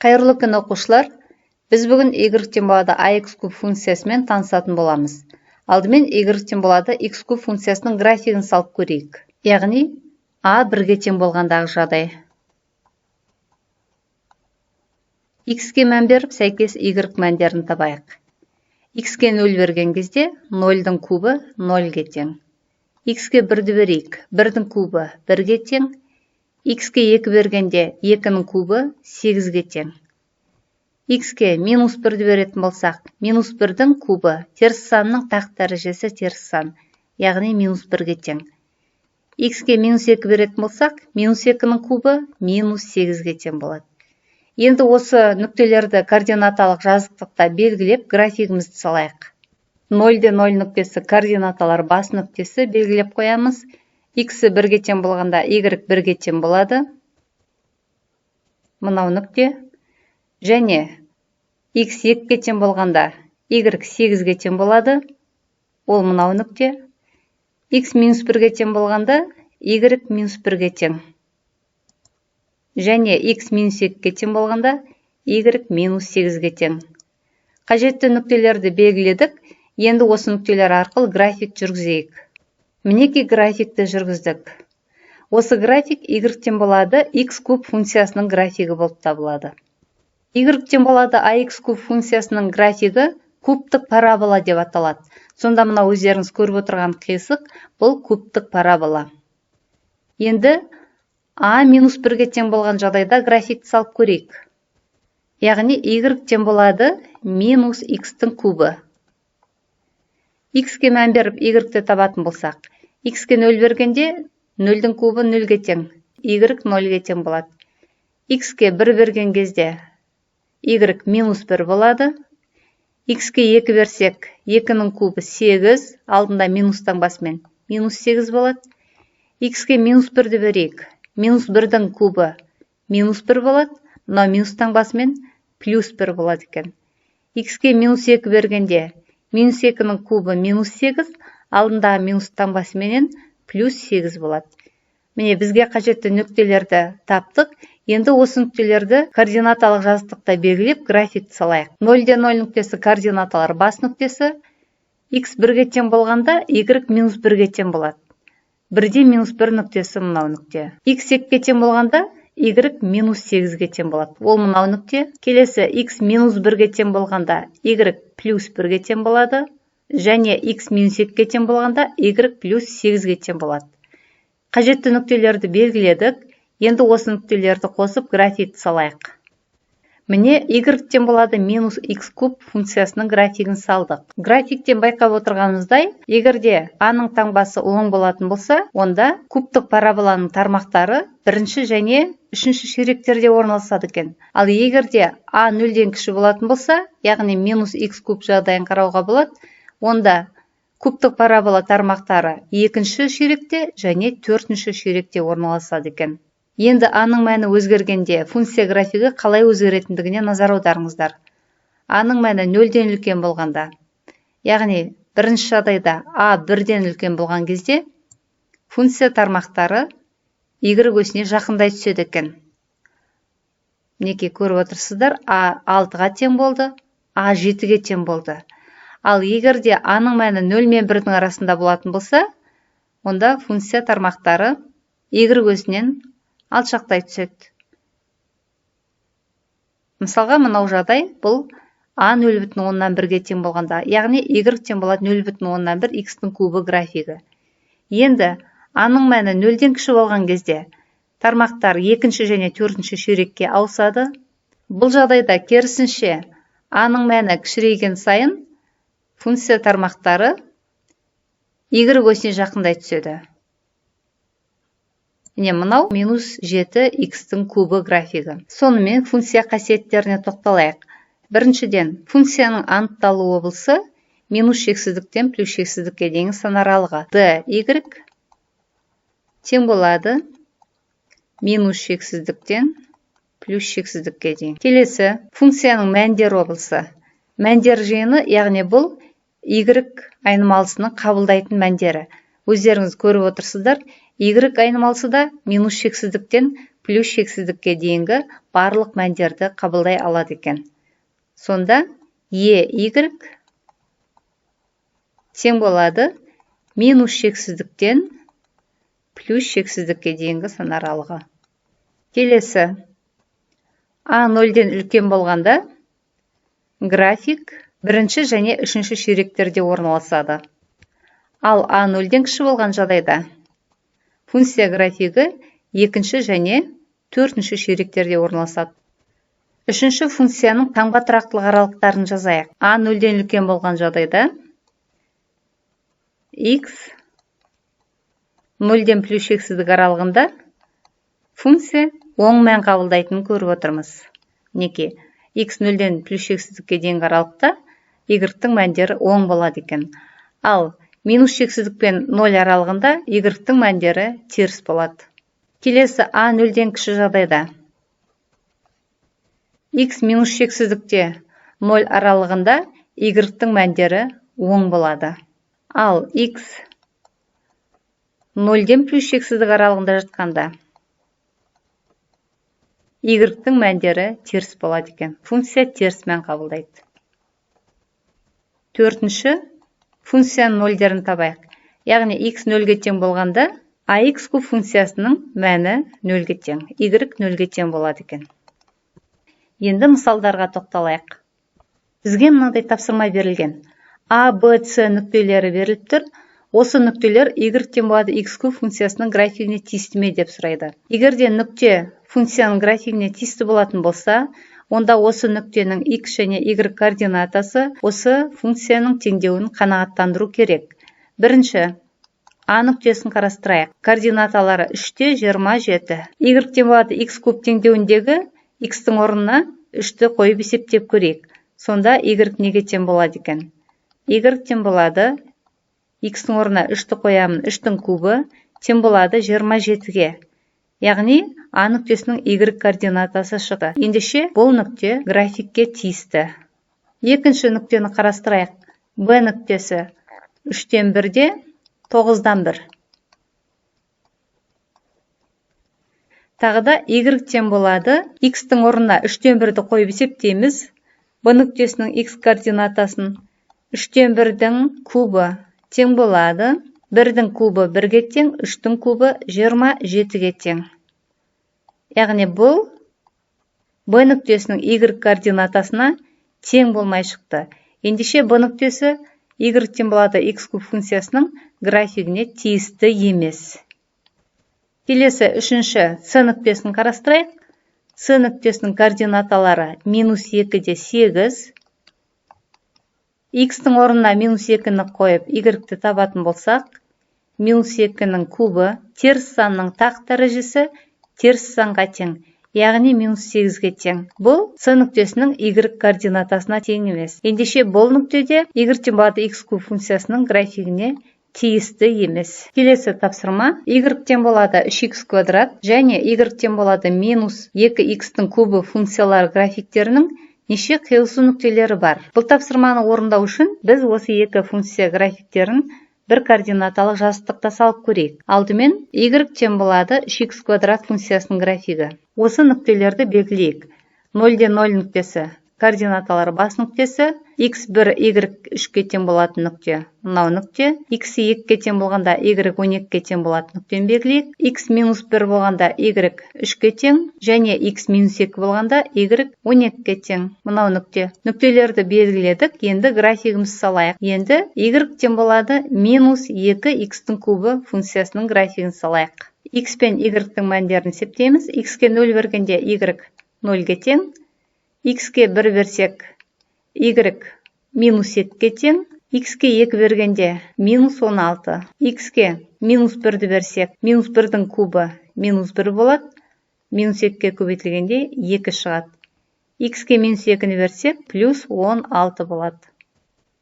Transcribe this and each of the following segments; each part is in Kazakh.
Қайырлы күн, оқушылар! Біз бүгін y тең болады ax куб функциясымен танысатын боламыз. Алдымен y тең болады x куб функциясының графигін салып көрейік. Яғни а 1-ге тең болғандағы жағдай. X-ке мән беріп, сәйкес y мәндерін табайық. X-ке 0 берген кезде 0-дің кубы 0-ге тең. X-ке 1-ді берейік, 1-дің кубы 1-ге тең. X-ке 2 бергенде 2-нің кубы 8-ге тең. X-ке минус 1-ді беретін болсақ, минус 1-дің кубы теріс санның тақ дәрежесі теріс сан, яғни минус 1-ге тең. X-ке минус 2 беретін болсақ, минус 2-нің кубы минус 8-ге тең болады. Енді осы нүктелерді координаталық жазықтықта белгілеп, графигімізді салайық. 0-де 0 нүктесі координаталар бас нүктесі белгілеп қоямыз. X 1-ге тең болғанда y 1-ге тең болады. Мынау нүкте. Және x 2-ге тең болғанда y 8-ге тең болады. Ол мынау нүкте. X минус 1-ге тең болғанда y минус 1-ге тең. Және x минус 2-ге тең болғанда y минус 8-ге тең. Қажетті нүктелерді белгіледік. Енді осы нүктелер арқылы график жүргізейік. Мінекей графикті жүргіздік. Осы график y тең болады x куб функциясының графигі болып табылады. Y тең болады ax куб функциясының графигі кубтық парабола деп аталады. Сонда мына өздеріңіз көріп отырған қисық бұл кубтық парабола. Енді а минус 1-ге тең болған жағдайда графикті салып көрейік. Яғни y тең болады минус x-тің кубы. X-ке мән беріп y-ті табатын болсақ, x-ке 0 бергенде 0-дің кубы 0-ге тең, y 0-ге тең болады. X-ке 1 берген кезде y минус 1 болады. X-ке 2 берсек, 2-нің кубы 8, алдында минус таңбасымен минус 8 болады. X-ке минус 1-ді берейік. Минус 1-дің кубы минус 1 болады, мынау минус таңбасымен плюс 1 болады екен. X-ке минус 2 бергенде минус 2-нің кубы минус 8, алдындағы минус таңбасыменен плюс 8 болады. Міне бізге қажетті нүктелерді таптық. Енді осы нүктелерді координаталық жазықтықта белгілеп графикті салайық. 0-де 0 нүктесі координаталар бас нүктесі. X 1-ге тең болғанда y минус 1-ге тең болады. 1-де минус 1 нүктесі мынау нүкте. X 2-ге тең болғанда y минус 8-ге тең болады. Ол мынау нүкте. Келесі x минус 1-ге тең болғанда y плюс 1-ге тең болады. Және x минус 2-ге тең болғанда y плюс 8-ге тең болады. Қажетті нүктелерді белгіледік. Енді осы нүктелерді қосып графикті салайық. Міне y тең болады минус x куб функциясының графигін салдық. Графиктен байқап отырғанымыздай, егерде а-ның таңбасы оң болатын болса, онда кубтық параболаның тармақтары бірінші және үшінші ширектерде орналасады екен. Ал егерде а 0-ден кіші болатын болса, яғни минус x куб жағдайын қарауға болады, онда кубтық парабола тармақтары екінші ширекте және төртінші ширекте орналасады екен. Енді а-ның мәні өзгергенде функция графигі қалай өзгеретіндігіне назар аударыңыздар. А-ның мәні 0-ден үлкен болғанда, яғни бірінші жағдайда а 1-ден үлкен болған кезде функция тармақтары y осіне жақындай түседі екен. Мінекей көріп отырсыздар, а 6-ға тең болды, а 7-ге тең болды. Ал егер де а-ның мәні 0 мен 1-дің арасында болатын болса, онда функция тармақтары y осінен алшақтай түседі. Мысалға, мынау жағдай бұл а 0,1-ге тең болғанда, яғни y тең болады 0,1 x-тің кубы графигі. Енді а-ның мәні 0-ден кіші болған кезде тармақтар екінші және төртінші ширекке ауысады. Бұл жағдайда керісінше а-ның мәні кішірейген сайын функция тармақтары y осіне жақындай түседі. Міне мынау минус 7 x-тің кубы графигі. Сонымен функция қасиеттеріне тоқталайық. Біріншіден, функцияның анықталу облысы минус шексіздіктен плюс шексіздікке дейінгі сан аралығы. D y тең болады минус шексіздіктен плюс шексіздікке дейін. Келесі, функцияның мәндер облысы. Мәндер жиыны, яғни бұл y айнымалысының қабылдайтын мәндері. Өздеріңіз көріп отырсыздар, y айнымалысы да минус шексіздіктен плюс шексіздікке дейінгі барлық мәндерді қабылдай алады екен. Сонда e y тең болады минус шексіздіктен плюс шексіздікке дейінгі сан аралығы. Келесі а 0-ден үлкен болғанда график бірінші және үшінші ширектерде орналасады. Ал а 0-ден кіші болған жағдайда функция графигі екінші және төртінші ширектерде орналасады. Үшінші функцияның таңба тұрақтылық аралықтарын жазайық. А 0-ден үлкен болған жағдайда x 0-ден плюс шексіздік аралығында функция оң мән қабылдайтынын көріп отырмыз. Мінекей, x 0-ден плюс шексіздікке дейінгі аралықта y-тің мәндері оң болады екен. Ал минус шексіздік пен 0 аралығында y-тің мәндері теріс болады. Келесі а 0-ден кіші жағдайда x минус шексіздікте 0 аралығында y-тің мәндері оң болады. Ал x 0-ден плюс шексіздік аралығында жатқанда y-тің мәндері теріс болады екен. Функция теріс мән қабылдайды. Төртінші функцияның нөлдерін табайық. Яғни x 0-ге тең болғанда ax куб функциясының мәні 0-ге тең, y 0-ге тең болады екен. Енді мысалдарға тоқталайық. Бізге мынадай тапсырма берілген. А, Б, С нүктелері беріліп тұр. Осы нүктелер y тең болады x куб функциясының графигіне тиісті ме деп сұрайды. Егер де нүкте функцияның графигіне тиісті болатын болса, онда осы нүктенің x және y координатасы осы функцияның теңдеуін қанағаттандыру керек. Бірінші, А нүктесін қарастырайық. Координаталары 3-те 27. Y тең болады x куб теңдеуіндегі x-тің орнына 3-ті қойып есептеп көрейік. Сонда y неге тең болады екен? Y тең болады x-тің орнына 3-ті қоямын, 3-тің кубы тең болады 27-ге. Яғни А нүктесінің y координатасы шықты. Ендеше бұл нүкте графикке тиісті. Екінші нүктені қарастырайық. Б нүктесі 3-тен 1-де 9-дан 1. Тағы да y тең болады. X-тің орнына 3-тен 1-ді қойып есептейміз. Б нүктесінің x координатасын 3-тен 1-дің кубы тең болады. 1-дің кубы 1-ге тең, 3-тің кубы 27-ге тең. Яғни бұл Б нүктесінің y координатасына тең болмай шықты. Ендеше Б нүктесі y тең болады x куб функциясының графигіне тиісті емес. Келесі үшінші С нүктесін қарастырайық. С нүктесінің координаталары минус 2-де 8. X-тің орнына минус 2-ні қойып y-ті табатын болсақ, минус 2-нің кубы теріс санның тақ дәрежесі теріс санға тең, яғни минус 8-ге тең. Бұл С нүктесінің y координатасына тең емес. Ендеше бұл нүктеде y тең болады x куб функциясының графигіне тиісті емес. Келесі тапсырма y тең болады 3x квадрат және y тең болады минус 2x-тің кубы функциялары графиктерінің неше қиылысу нүктелері бар. Бұл тапсырманы орындау үшін біз осы екі функция графиктерін бір координаталық жазықтықта салып көрейік. Алдымен y тең болады 3x квадрат функциясының графигі. Осы нүктелерді белгілейік. 0-де 0 нүктесі координаталары бас нүктесі, x1 y 3-ке тең болатын нүкте, мынау нүкте, x 2-ге тең болғанда y 12-ге тең болатын нүктені белгілейік, x минус 1 болғанда y 3-ке тең және x минус 2 болғанда y 12-ге тең, мынау нүкте. Нүктелерді белгіледік, енді графигімізді салайық. Енді y тең болады минус 2 x-тің кубы функциясының графигін салайық. X пен y-тің мәндерін есептейміз. X-ке 0 бергенде y 0-ге тең, x-ке 1 берсек y минус 2-ге тең, x-ке 2 бергенде минус 16, x-ке минус 1-ді берсек, минус 1-дің кубы минус 1 болады, минус 2-ге көбейтілгенде 2 шығады. X-ке минус 2-ні берсек, плюс 16 болады.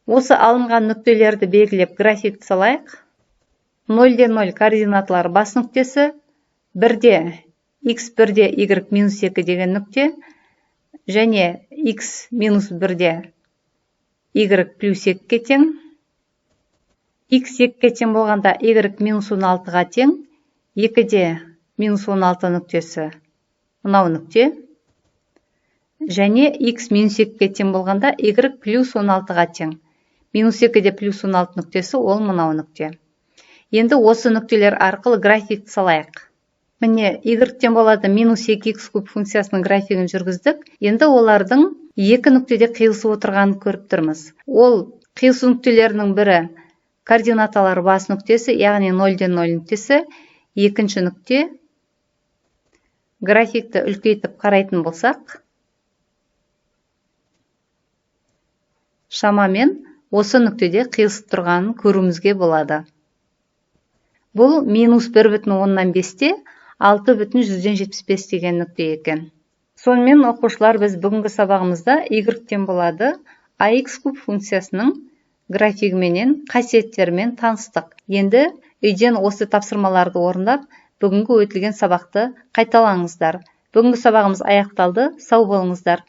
Осы алынған нүктелерді белгілеп графикті салайық. 0-де 0 координаталар бас нүктесі, 1-де x 1-де y минус 2 деген нүкте, және x минус 1-де y плюс 2-ге тең, x 2-ге тең болғанда y минус 16-ға тең, 2-де минус 16 нүктесі Мынау нүкте. Және x минус 2-ге тең болғанда y плюс 16-ға тең. Минус 2-де плюс 16 нүктесі ол мынау нүкте. Енді осы нүктелер арқылы графикті салайық. Міне, y тең болады минус 2x куб функциясының графигін жүргіздік. Енді олардың екі нүктеде қиылысып отырғанын көріп тұрмыз. Ол қиылысу нүктелерінің бірі координаталар бас нүктесі, яғни 0-ден 0 нүктесі, екінші нүкте. Графикті үлкейтіп қарайтын болсақ, шамамен осы нүктеде қиылысып тұрғанын көруімізге болады. Бұл минус 1,5-те 6,75 деген нүкте екен. Сонымен, оқушылар, біз бүгінгі сабағымызда y тең болады ax куб функциясының графигіменен, қасиеттерімен таныстық. Енді үйден осы тапсырмаларды орындап, бүгінгі өтілген сабақты қайталаңыздар. Бүгінгі сабағымыз аяқталды. Сау болыңыздар.